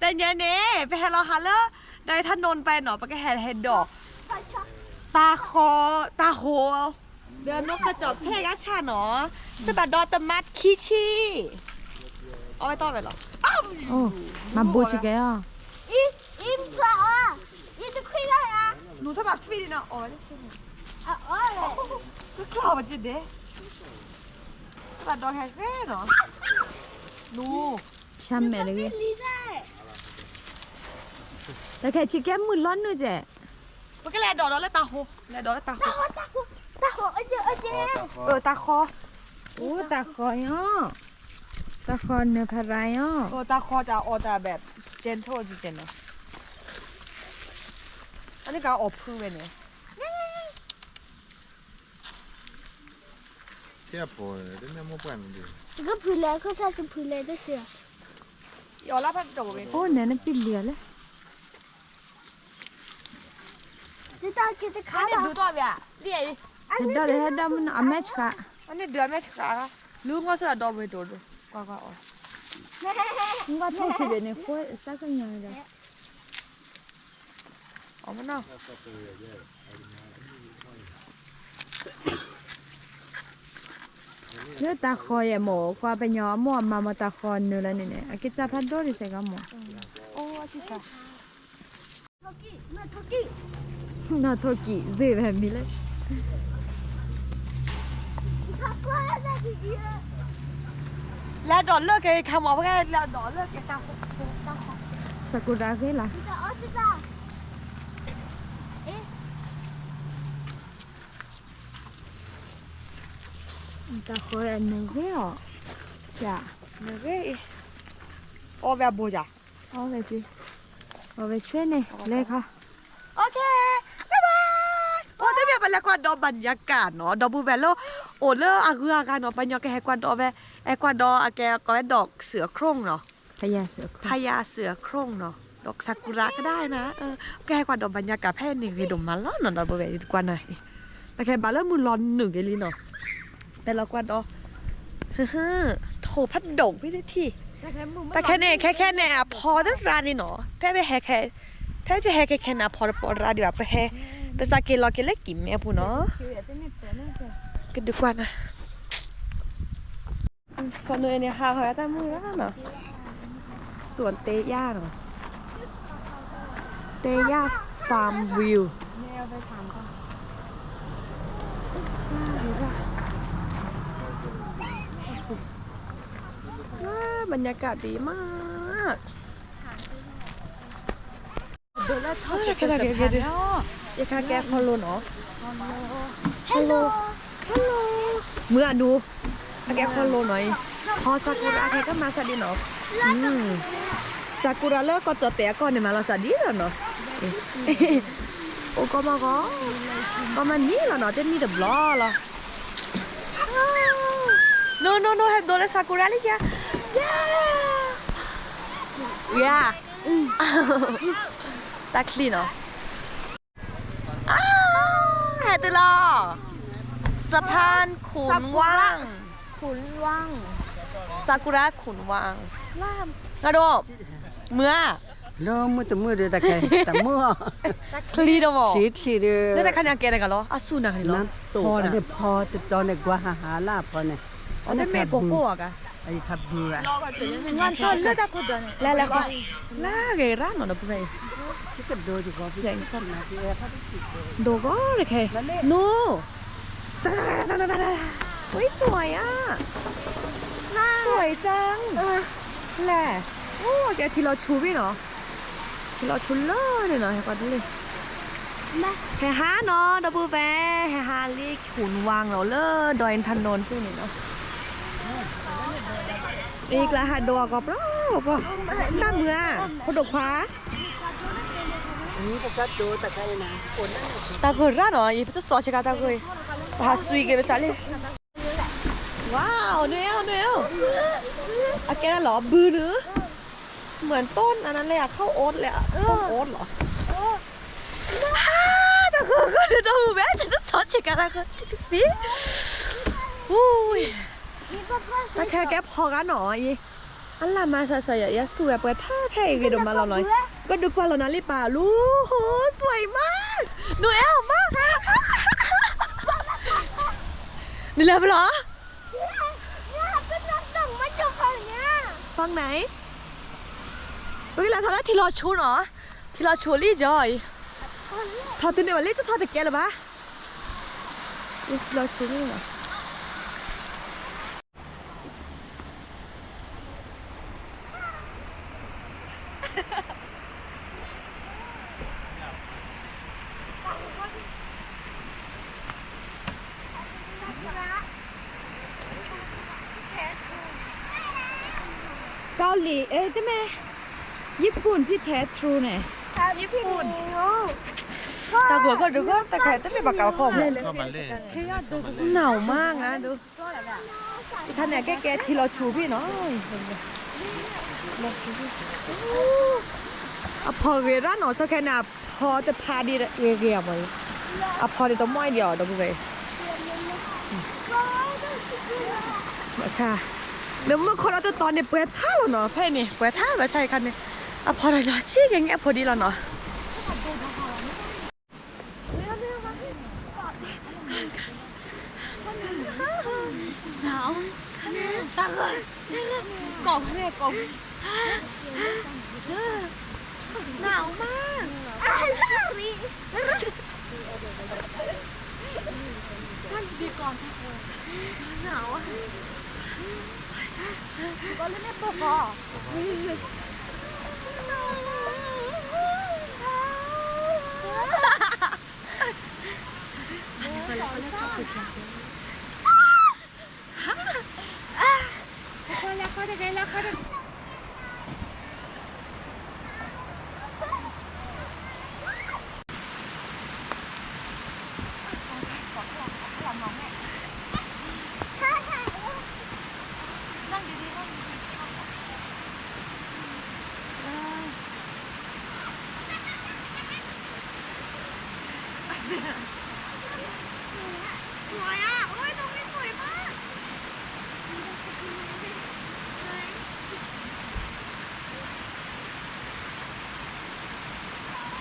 တနံၤညါန့ၣ် ပဟဲလီၤဟးလၢ ဒွဲၣ်ထးနိၣ်ပနီၤ ပကဟဲဟဲဒိး တၢ်ဃီ, တၢ်ဃီ, ဒီးနီၢ်ကစီၣ်ဖဲဂၤဆၣ်နီၤ, စဘၣ်ဒီးတမးခံဆံ, အဝဲတီၢ်ဝဲလီၤ, မၤဘူၣ်စ့ၢ်ကီး, နူထီၣ်ဘၣ်ခွံန့ၣ်နီၤ, အီၣ်ဝဲ, ကကျီၢ်ဝဲကဒဲ, စဘၣ်ဒီးဟဲဃဲနီၤ, နူ ဖၠါမဲာ်တဂ့ၤ, တၢ်ခဲဆံးကဲမုၢ်လီၤနုာ်ကဲ, ပကလဲၤဒိးဒီးလၢတၢ်ဃီ, လဲၤဒိးလၢတၢ်ဃီ, တၢ်ဃီ, အိၣ်တၢ်ဃီ, တၢ်ဃီညါ, တၢ်ဃီနၢၤဖးရါညါ, တၢ်ဃီတၢ်အီၣ်တၢ်ဘဲး gentle နီၤ, အန့ၣ်ကအီၣ်ဖုဝဲန့ၣ် ကဖုလဲၣ်, ခီၣ်ဆၣ်ကဖုလဲၣ်တစဲး, အိၣ်နဲနပံၣ်လံလဲၣ်, ဟဲဒိးဒီးဟဲဒိးမ့ၢ်နီၤ အမဲာ်ဆှး, အန့ၣ်ဒုးအမဲာ်ဆှး, လူငီၢ်ဆၢဒီးဝဲဒိးဒိး, ကွၢ်ကွၢ်အီၤ, ငီၢ်ထိၣ်ခံဘ့ၣ်န့ၣ် ဃိစးကညီၤဒီး လၢတၢ်ဃီယဲၢ်မ့ၢ် ကွၢ်ပညီအမိၢ်အမါမ့ၢ်တၢ်ဃီနုာ်လၢန့ၣ်န့ၣ် အကစၢ်ဖးဒိၣ်ဒ်စဲးကီးမ့ၢ်, နီၢ်ထိၣ်ကံၣ် စ့ၢ်ဝဲမံၤလၢ လဲၤဒိးလၢက့ၤခါမ့ၢ် ပကလဲၤဒိးလၢက့ၤတၢ်ဃီ, စကူရၤဂ့ၤလီၤ, တၢ်ဃီနုာ်ဂ့ၤအီၤ, နုာ်ဂ့ၤအီၤ, အီၣ်ဝဲအဘိယၤ, အီၣ်ဝဲက့ၤ, အီၣ်ဝဲဆွဲန့ၣ် လဲၤခါ OK, bye bye. အိၣ်တမ့ၢ်ပလဲၤကွၢ်ဒီးဘၣ်ညါကၣ်နီၤ, ဒီပုၢ်ဝဲၢ်လၢ အိၣ်လၢအဂုၤအဂၤနီၤ, ပှၤညီကဟဲကွၢ်ဒီးဝဲ, ဟဲကွၢ်ဒီးအကဲကိးဝဲဒီးစၢၤအခရိၣ်နီၤ, ဖယါစၢၤအခရိၣ်နီၤ, ဒီးစကူရၤကဒါနၤ, ကဟဲကွၢ်ဒီးဘၣ်ညါကၣ်ဖဲန့ၣ်ဂ့ၤဒိၣ်မးလီၤနီၤ, ဒီပုၢ်ဝဲၢ်ကွၢ်နၤ, တၢ်ခဲဘၣ်လၢမုၢ်လီၤနုာ်က့ၤလံနီၤ, ပလဲၤလီၤကွၢ်ဒီး ထိၣ်ဖးဒိၣ်ဖဲတထံၣ်, တၢ်ခဲန့ၣ် ခဲခဲန့ၣ် အဖီတရါဒံးနီၤ, ဖဲပဟဲခဲ, ဖဲကဟဲခဲခဲန့ၣ် အဖီတပီၤရါဒံးဘၣ်, ပဟဲ, ပစးက့ၤလီၤက့ၤလၢကံၢ်မဲပူၤနီၤ, ကဒုးကွၢ်နၤ, စီၤနိန့ၣ် ဟးဟီတၢ်မုၢ်ရါနီၤ, စူၣ်တဲယၣ်နီၤ, တဲယၣ် farm view. ဘรรยากาศดีมาก. ခဲခဲခဲခဲ, ယခါကဲခီလိနီၤ, hello, hello, မုၢ်အဒိ, အကဲခီလိနီၤအံၤ, ဟီ sakura ခဲကမၤစၢ်ဒ်နီၤ, sakura လၢကီၢ်ကၠီၣ်တဲာ်အကီၢ်န့ၣ် မၤလီၤစၢ်ဒ်လီၤနီၤ, အိၣ်ကီမီၢ်ကီ, ကီမီၢ်နံၤလီၤနီၤ, တနံၤတဘျီလီၤ. No, no, no, ဟဲဒိးလၢ sakura လံယါ, ယါ, ယါ, တၢ်ချံနီၤ. ဟဲတုၤလီၤ สะพานขุนวัง, ซากุระขุนวัง, ငါဒိး, မုၢ်ဧါ, လၢမုၢ်တမုၢ်ဒီး တၢ်ခဲ, တၢ်မုၢ်အီၤ, ချံဒီးမီၢ်, လၢတၢ်ခါန့ၣ် အကဲတဂၤလီၤ, အစူၢ်နၤန့ၣ်လီၤ, ဖီန့ၣ်, ဖီတတီၤန့ၣ် ကွၢ်ဟးဟးလၢအဖီန့ၣ်, အတမ့ၢ်ကိၢ်ကိၢ်အဂၤ လၢ လၢဂ့ၤရၣ်နီၤ ဒီပုၢ်ဝဲၢ်အံၤ, ဒိၣ်ကီတခဲ, နိ, ဝံစွာ်ယါ, สวยจัง, လဲၣ်, အိၣ်ကဲထံလီၤဆူဘ့ၣ်နီၤ, ထံလီၤဆူလၢန့ၣ်နီၤ, ဟဲကွၢ်တလ့ၣ် ဟဲဟးနီၤ ဒီပုၢ်ဝဲၢ်, ဟဲဟးလံ ခုၣ်ဝၣ်နီၤ လၢ ဒွဲၣ်ထးနိၣ် ပူၤန့ၣ်နီၤ, အံၤကျါဟးဒိးအကီၢ်ပြီ, တၢ်မုၢ်ဧါ, ဖိဒိၣ်ခွါ, တၢ်ဂိၢ်ရၣ်နီၤ, ယပတစီၤဆ့ကၤတၢ်ဂိၢ်, ပဟးစံးက့ၤပစးလံ, ဝါ, နွဲၣ်ဧၢ, နွဲၣ်ဧၢ, အကဲလီၤဘုနုၤ မ့ၢ်တီနၤနၤလဲၣ် အခီၣ်အိၣ်လဲၣ် အခီၣ်အိၣ်လီၤ, တၢ်ဂိၢ်ဂိၢ်ဒီးဝဲ တစီၤဆ့ကၤတၢ်ဂိၢ် ကစံး, တၢ်ခဲကဲဖီဂၤနီၤအံၤ, အလၢ်မၤစၢ်စၢ်ယၤ ယဲစူၢ်ဝဲပှဲၤထါဖဲအံၤဂ့ၤဒိၣ်မးလီၤနီၤ, ကဒုးကွၢ်လီၤနၤလံပၢ်လူၤ, ဟိ စူၢ်အံၤမး, နအိၣ်မး, နလဲၤဖဲလဲၣ်, ဖီန့ၣ်, ပကလဲၤထီၣ်လၢထံလီၤဆူနီၤ, ထံလီၤဆူလံယီၤအံၤ, ထီၣ်တုၤန့ၣ်ဘၣ်လံ ကထီၣ်တကဲလၢၤဘၣ်, ထံလီၤဆူလံနီၤ. เกาหลี เอ้ย ทำไม ญี่ปุ่นที่แท้ทรูเนี่ย ญี่ปุ่น တၢ်ဂိၢ်ကီၢ်ဒုးကီၢ် တၢ်ခါတမ့ၢ်ဘၣ်ကးခီၣ်မး หนาวมากนะดู အခါန့ၣ် ကဲကဲထံလီၤဆူဖဲနီၤ, အဖီဂ့ၤရၣ်နီၤ ဆီခဲန့ၣ် အဖီတဖးဒံးဂ့ၤဂ့ၤအမး, အဖီဒံးတမီၢ်ဒံးအီၤ ဒီပုၢ်ဝဲၢ်, ဘၣ်ဆၣ်, လၢမုၢ်ခီဒီးတတီၤန့ၣ် ပှဲၤထါလီၤနီၤ, ဖဲအံၤန့ၣ် ပှဲၤထါဘၣ်ဆၣ်အခါန့ၣ်, အဖီဒီးလီၤဆံးကဲန့ၣ် အဖီဒံးလီၤနီၤ. สวยอ่ะ โอ้ย ตรงนี้สวยมาก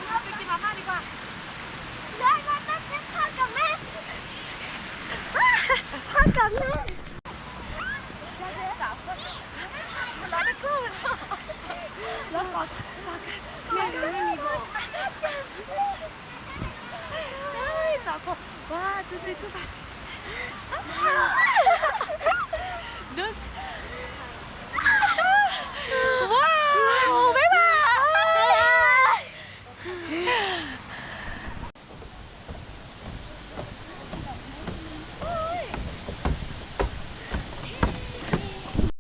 เราไปกินมาม่าดีกว่า ได้มาตั้งแต่พ่อกับแม่ พ่อกับแม่ แล้วก็